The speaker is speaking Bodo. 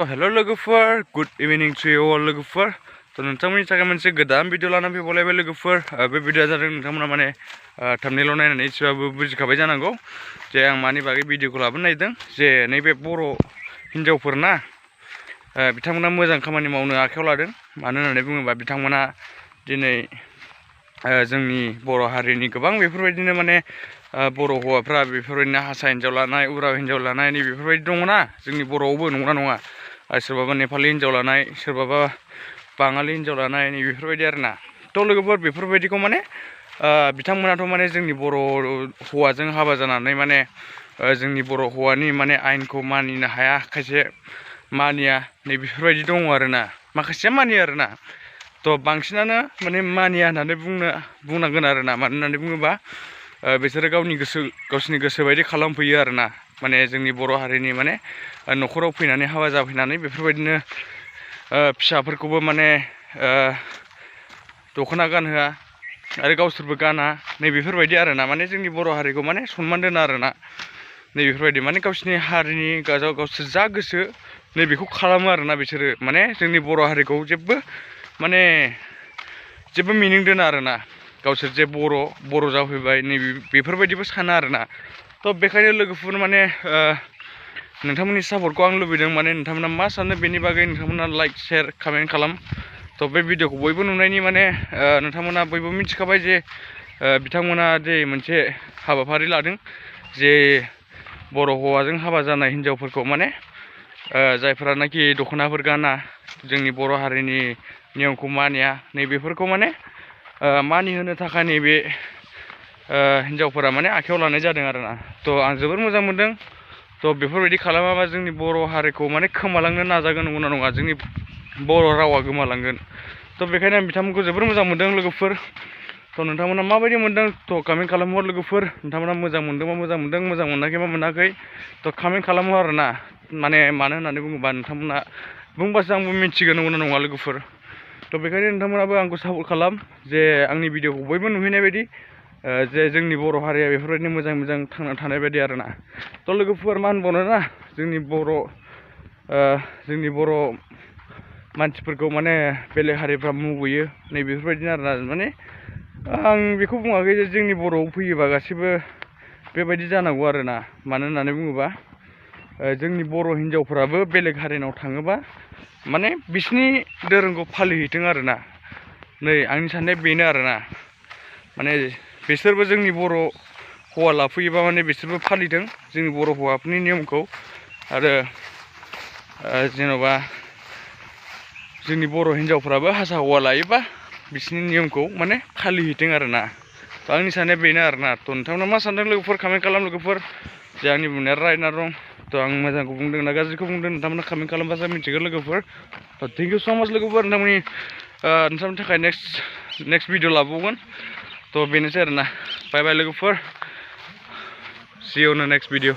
हेलो लोगोफोर गुड इभिनिं टु यु अल लोगोफोर नोंथांमोननि थाखाय मोनसे गोदान भिडिअ लानानै फैबावलायबाय लोगोफोर बे भिडिअआ जादों नोंथांमोना माने थाम्बनेइलाव नायनानै एसेबाबो बुजिखाबाय जानांगौ जे आं मानि बागै भिडिअखौ लाबोनो नागिरदों जे नैबे बर' हिन्जावफोर ना बिथांमोना मोजां खामानि मावनो आखायाव लादों मानो होननानै बुङोबा बिथांमोना दिनै जोंनि बर' हारिनि गोबां बेफोरबायदिनो माने बर' हौवाफ्रा बेफोरबायदिनो हारसा हिन्जाव लानाय उराव हिन्जाव लानाय नै बेफोरबायदि दङना जोंनि बर'आवबो नंगौना नङा सोरबाबा नेपालि हिन्जाव लानाय सोरबाबा बाङालि हिन्जाव लानाय नै बेफोरबायदि आरोना थ' लोगोफोर बेफोरबायदिखौ माने बिथांमोनाथ' माने जोंनि बर' हौवाजों हाबा जानानै माने जोंनि बर' हौवानि माने आयेनखौ मानिनो हाया खायसे मानिया नै बेफोरबायदि दङ आरोना माखासेया मानिया आरोना थ' बांसिनानो माने मानिया होननानै बुंनांगोन आरोना मानो होननानै बुङोबा बिसोरो गावसिनि गोसो बायदि खालामफैयो आरोना माने जोंनि बर' हारिनि माने न'खराव फैनानै हाबा जाफैनानै बेफोरबायदिनो फिसाफोरखौबो माने दखना गानहोआ आरो गावसोरबो गाना नै बेफोरबायदि आरोना माने जोंनि बर' हारिखौ माने सनमान दोना आरोना नै बेफोरबायदि माने गावसिनि हारिनि गावसोर जा गोसो नै बेखौ खालामो आरोना बिसोरो माने जोंनि बर' हारिखौ जेबो मिनिं दोना आरोना गावसोर जे बर' जाफैबाय नै बेफोरबायदिबो साना आरोना थ' बेखायनो लोगोफोर माने नोंथांमोननि सापर्टखौ आं लुबैदों माने नोंथांमोना मा सानो बेनि बागै नोंथांमोना लाइक शेयार कमेन्ट खालाम थ' बे भिडिअखौ बयबो नुनायनि माने नोंथांमोना बयबो मिथिखाबाय जे बिथांमोना जे मोनसे हाबाफारि लादों जे बर' हौवाजों हाबा जानाय हिन्जावफोरखौ माने जायफोरानाखि दख'नाफोर गाना जोंनि बर' हारिनि नियमखौ मानिया नै बेफोरखौ माने मानिहोनो थाखाय नैबे हिन्जावफोरा माने आखायाव लानाय जादों आरोना थ' आं जोबोर मोजां मोनदों थ' बेफोरबायदि खालामाबा जोंनि बर' हारिखौ माने खोमालांनो नाजागोन नंगौना नङा जोंनि बर' रावा गोमालांगोन थ' बेखायनो आं बिथांमोनखौ जोबोर मोजां मोनदों लोगोफोर थ' नोंथांमोना माबायदि मोनदों थ' कमेन्ट खालामहर लोगोफोर नोंथांमोना मोजां मोनदोंबा मोजां मोनदों मोजां मोनाखैबा मोनाखै थ' कमेन्ट खालामहर आरोना माने मानो होननानै बुङोबा नोंथांमोना बुंबासो आंबो मिथिगोन नंगौना नङा लोगोफोर थ' बेखायनो नोंथांमोनाबो आंखौ सापर्ट खालाम जे आंनि भिडिअखौ बयबो नुहैनाय बायदि जे जोंनि बर' हारिया बेफोरबायदिनो मोजां थांना थानाय बायदि आरोना थ' लोगोफोर मा होनबावनो ना जोंनि बर' मानसिफोरखौ माने बेलेग हारिफ्रा मुगैयो नै बेफोरबायदिनो आरोना माने आं बेखौ बुङाखै जे जोंनि बर'आव फैयोबा गासिबो बेबायदि जानांगौ आरोना मानो होननानै बुङोबा जोंनि बर' हिन्जावफोराबो बेलेग हारिनाव थाङोबा माने बिसिनि धोरोमखौ फालिहैथों आरोना नै आंनि साननाया बेनो आरोना माने बिसोरबो जोंनि बर' हौवा लाफैयोबा माने बिसोरबो फालिथों जोंनि बर' हौवाफोरनि नियमखौ आरो जेन'बा जोंनि बर' हिन्जावफ्राबो हारसा हौवा लायोबा बिसोरनि नियमखौ माने फालिहैथों आरोना थ' आंनि साननाया बेनो आरोना थ' नोंथांमोना मा सानदों लोगोफोर कमेन्ट खालाम लोगोफोर जे आंनि बुंनाया राइट ना रं थ' आं मोजांखौ बुंदों ना गाज्रिखौ बुंदों नोंथांमोना कमेन्ट खालामबासो मिथिगोन लोगोफोर थ' थेंक इउ स' माच लोगोफोर नोंथांमोननि थाखाय नेक्स्ट भिडिअ लाबावगोन थ' बेनोसै आरोना बाय बाय लोगोफोर see you on the next video